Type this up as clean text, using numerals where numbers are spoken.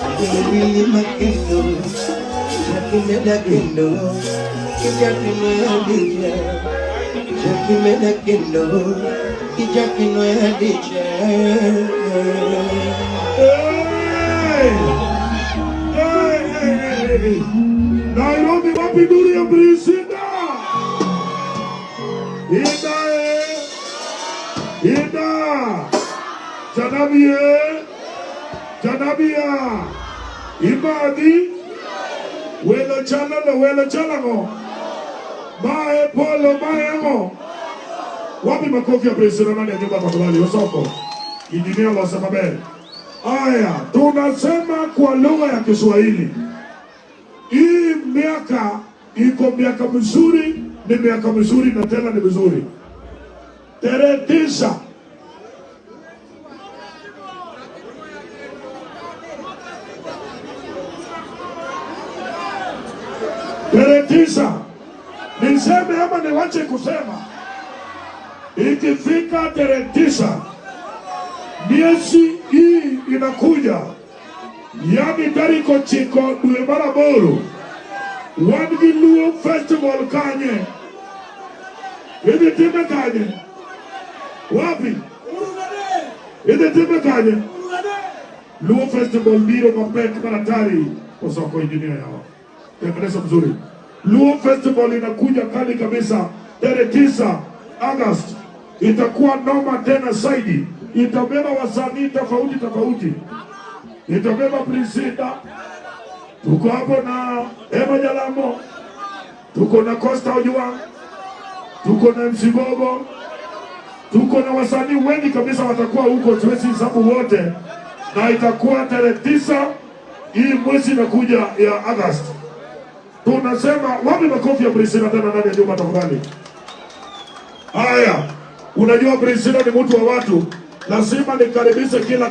Willy Makendo, Jackie Kendo, Jackie Noyadija, Jackie Kendo, Jackie Noyadija. Hey! Hey, hey, hey, hey. Nairobi, wapi nduru ya Priscilla? Inda eh. Inda. Janabi eh. Janabia. Imadi. Welo chalalo, welo chalango. Mae polo, mae ngo. Wapi makofi ya Priscilla ndani ya nyumba tafadhali? Osoko. Injinia Lose Mabel. Aya, tunasema kwa lugha ya Kiswahili. Hii miaka iko miaka mizuri, ni miaka mizuri na tena ni mizuri. Tarehe 9 tarehe 9, niseme ama niwache kusema? Ikifika tarehe 9 miezi hii inakuja, yani tarik 9 dwe mar 8, wan gi Luo Festival kanye? Idhi time kanye? Wapi? Idhi time kanye? Luo Festival biro mapek maratari. Osoko engineer yao. Tengeneza mzuri. Luo Festival inakuja kali kabisa tarehe 9 August. Itakuwa noma tena zaidi. Itabeba wasanii tofauti tofauti. Itabeba Priscilla. Tuko hapo na Eva Jalamo. Tuko na Costa Ojwang. Tuko na MC Gogo. Tuko na wasanii wengi kabisa watakuwa huko, siwezi hesabu wote. Na itakuwa tarehe 9 hii mwezi inakuja ya August. Tunasema wapi makofi ya Priscilla tena ndani ya nyumba tafadhali. Haya, unajua Priscilla ni mtu wa watu, lazima nikaribishe kila